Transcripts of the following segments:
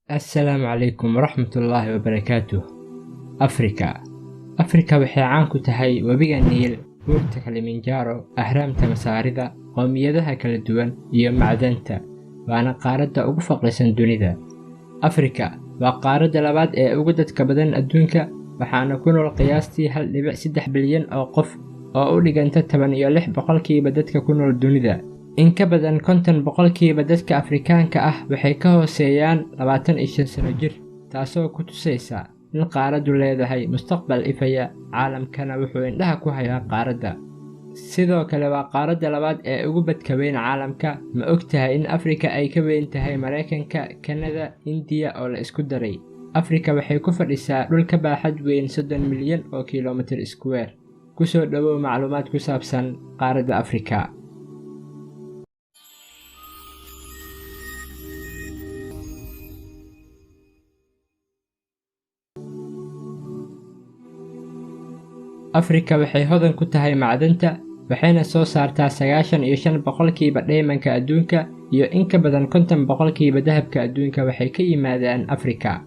Assalaamu calaykum waraxmatullaahi wabarakaatuh. Afrika waxay caan ku tahay webiga Niil, buurta Kilimanjaro, ahraamta Masaarida, qowmiyadaha kala duwan iyo macdanta, waana qaaradda ugu faqrisan dunida. Afrika waa qaaradda labaad ee ugu dadka badan adduunka, waxaana ku nool qiyaastii 1.3 bilyan oo qof oo u dhiganta 16% dadka ku nool dunida. In ka badan 50% dadka Afrikaanka ah waxay ka hooseeyaan 25 sano jir, taasoo ku tusaysa in qaaraddu leedahay mustaqbal ifaya, caalamkana wuxuu indhaha ku hayaa qaaradda. Sidoo kale waa qaaradda labaad ee ugu badka weyn caalamka. Ma ogtahay in Afrika ay ka weyn tahay Mareykanka, Kanada, Hindiya oo la isku daray? Afrika waxay ku fadhisaa dhul ka baaxad weyn 30 milyan oo kiiloomitir square. Ku soo dhawow macluumaad ku saabsan qaaradda Afrika. Afrika waxay hodan ku tahay macdanta, waxayna soo saartaa 95% dheemanka adduunka iyo in ka badan 50% dahabka adduunka waxay ka yimaadaan Afrika.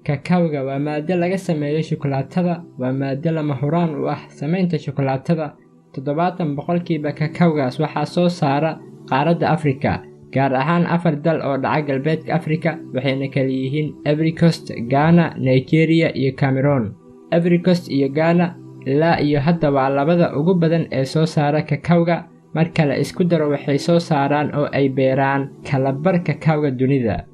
Kakawga waa maaddo laga sameeyo shukulaatada, waa maaddo lama huraan u ah samaynta shukulaatada. 70% kakawgaas waxaa soo saara qaaradda Afrika, gaar ahaan afar dal oo dhaca galbeedka Afrika, waxayna kala yihiin Ivory Coast, Ghana, Nigeria iyo Cameroon. Ivory Coast iyo Ghana ilaa iyo hadda waa labada ugu badan ee soo saara kakawga. Marka la isku daro waxay soo saaraan oo ay beeraan kala bar kakawga dunida.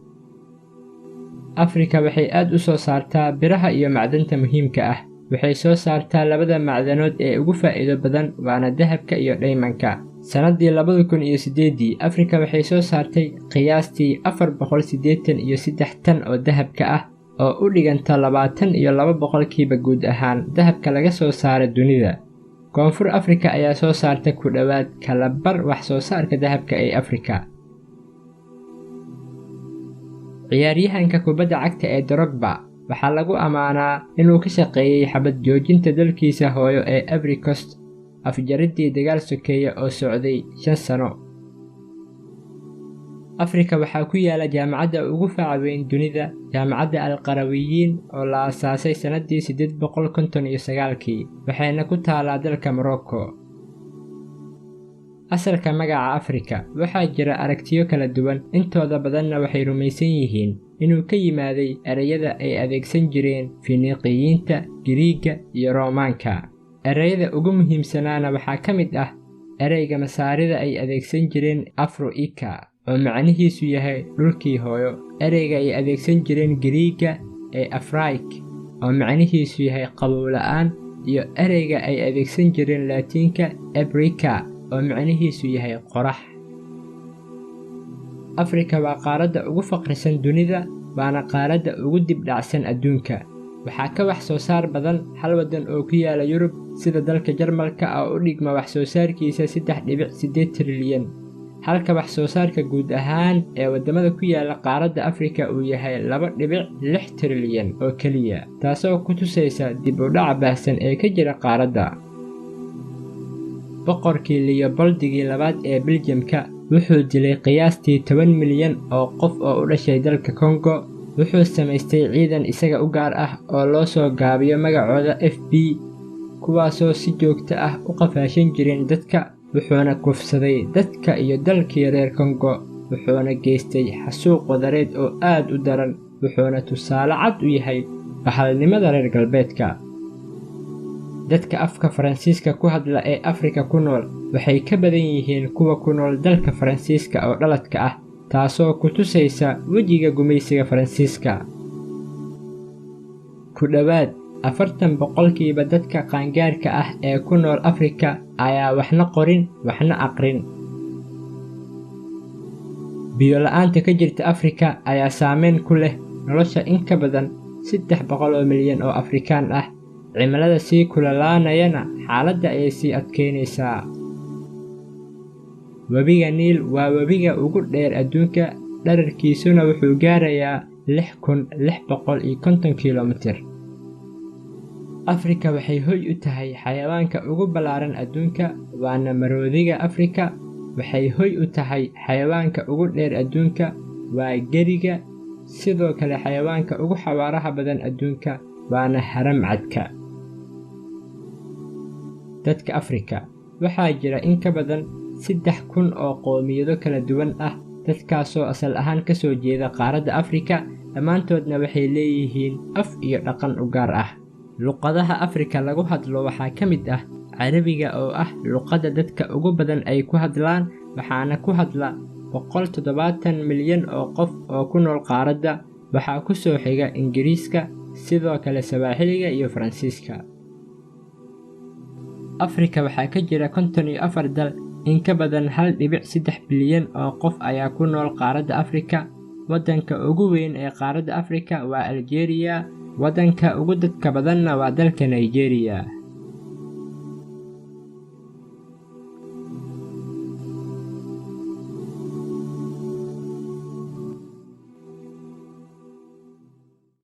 Afrika waxay aad u soo saartaa biraha iyo macdanta muhiimka ah. Waxay soo saartaa labada macdanood ee ugu faa'iido badan, waana dahabka iyo dhaymanka. Sanadii 2008 Afrika waxay soo saartay qiyaastii 483 tan oo dahabka ah oo u dhiganta 22% guud ahaan dahabka laga soo saaro dunida. Koonfur Afrika ayaa soo saarta ku dhowaad kala bar wax soo saarka dahabka ee Afrika. Ciyaaryahanka kubadda cagta ee Drogba waxaa lagu ammaanaa inuu ka shaqeeyay xabad joojinta dalkiisa hooyo ee Ivory Coast, afjaridii dagaal sokeeye oo socday 5 sano. Afrika waxaa ku yaala jaamacadda ugu faca weyn dunida, Jaamacadda Al-Qarawiyiin oo la aasaasay sanadii 859kii, waxayna ku taalaa dalka Morocco. Asalka magaca Afrika waxaa jira aragtiyo kala duwan, intooda badanna waxay rumaysan yihiin inuu ka yimaaday ereyada ay adeegsan jireen Finiiqiyiinta, Giriigga iyo Roomaanka. Ereyada ugu muhiimsanaana waxaa ka mid ah ereyga Masaarida ay adeegsan jireen Afro-Ika oo macnihiisu yahay dhulkii hooyo, ereyga ay adeegsan jireen Giriigga ee Afraik oo macnihiisu yahay qabow la'aan, iyo ereyga ay adeegsan jireen Laatiinka Ebrika oo macnihiisu yahay qorax. Afrika waa qaaradda ugu faqrisan dunida, waana qaaradda ugu dib dhacsan adduunka. Waxaa ka wax soo saar badan hal waddan oo ku yaala Yurub sida dalka Jarmalka oo u dhigma wax soo saarkiisa 3.8 trilyan, halka wax soo saarka guud ahaan ee waddamada ku yaala qaaradda Afrika uu yahay 2.6 trilyan oo keliya, taasoo ku tusaysa dib u dhaca baahsan ee ka jira qaaradda. Boqorkii Leoboldigii labaad ee Beljamka wuxuu dilay qiyaastii 10 milyan oo qof oo u dhashay dalka Congo. Wuxuu samaystay ciidan isaga u gaar ah oo loo soo gaabiyo magacooda FB, kuwaasoo si joogto ah u qafaashan jireen dadka, wuxuuna kufsaday dadka iyo dalkii reer Congo, wuxuuna geystay xasuuq wadareed oo aad u daran, wuxuuna tusaale cad u yahay bahalnimada reer galbeedka. Dadka afka Faransiiska ku hadla ee Afrika ku nool waxay ka badan yihiin kuwa ku nool dalka Faransiiska oo dhaladka ah, taasoo ku tusaysa wejiga gumaysiga Faransiiska. Ku dhowaad 40% dadka qaangaarka ah ee ku nool Afrika ayaa waxna qorin waxna aqrin. Biyo la'aanta ka jirta Afrika ayaa saameyn ku leh nolosha in ka badan 300 milyan oo Afrikaan ah. Cimilada sii kululaanayana xaaladda ayay sii adkeynaysaa. Webiga Niil waa webiga ugu dheer adduunka, dhererkiisuna wuxuu gaarayaa 6650 kiiloomitir. Afrika waxay hoy u tahay xayawaanka ugu ballaaran adduunka, waana maroodiga Afrika. Waxay hoy u tahay xayawaanka ugu dheer adduunka, waa geriga. Sidoo kale xayawaanka ugu xawaaraha badan adduunka waana haramcadka. Dadka Afrika: waxaa jira in ka badan 3000 oo qoomiyado kala duwan ah, dadkaasoo asal ahaan ka soo jeeda qaaradda Afrika. Dhammaantoodna waxay leeyihiin af iyo dhaqan u gaar ah. Luqadaha Afrika lagu hadlo waxaa ka mid ah Carabiga, oo ah luqadda dadka ugu badan ay ku hadlaan, waxaana ku hadla 170 milyan oo qof oo ku nool qaaradda. Waxaa ku soo xiga Ingiriiska, sidoo kale Sawaaxiliga iyo Faransiiska. Afrika waxaa ka jira 54 dal. In ka badan 1.3 bilyan oo qof ayaa ku nool qaaradda Afrika. Waddanka ugu weyn ee qaaradda Afrika waa Aljeeriya, waddanka ugu dadka badanna waa dalka Nigeria.